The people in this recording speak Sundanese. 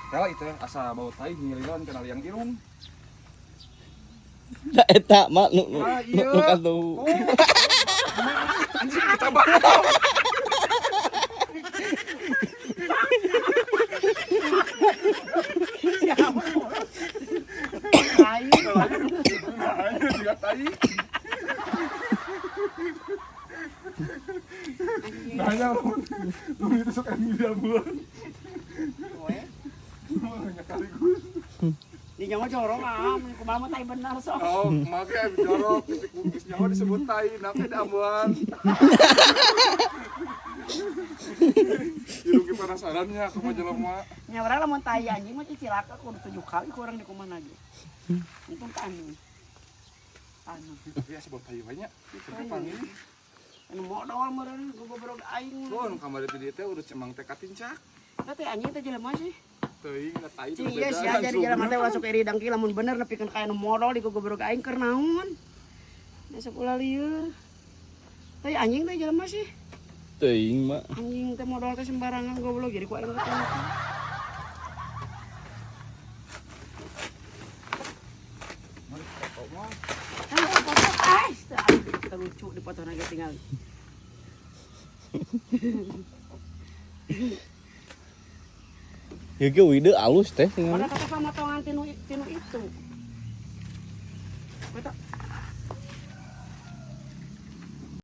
Kala itu asa bau tai ngiliran kana liang irung. Da eta mah nu nu Ah, nu iya. nu katuh. Oh. Anjing ditabak. Tai. Anjing juga tai. Nanya lamun lamun itu suka ngiliran. Sekaligus. Di nyawa jorong ah, mun kumaha mah tai bener sok. Oh, make jorok titik bungkus nyawa disebut tai, nake dambuan. Irung penasarannya sama jelema. Nya urang lamun tai anjing mah cilaka kudu 7 kali kurang di kumaha lagi. Untung tanu. Tanu. Tapi asa bau tai wae nya. Tapi panggil. Anu modal meureun gogobrog aing. Oh, nu kamari teh dieu teh udah cemang teh katincak. Eta teh anjing teh jelema sih. Teuing da tai Cing iya sih jadi jelema teh ulah sok iri dangki lamun bener nepikeun ka anu modal di gogobrog aing keur naon. Besok ulah lieur. Teh anjing teh jelema sih. Teuing mah. Anjing teh modal teh sembarangan goblok jadi ku aing teh. Kan foto ais teh aing lucu dipoto lagi tinggal. Ieu ge wide alus teh tinggal. Mana kata pamotongan tinu tinu itu. Eta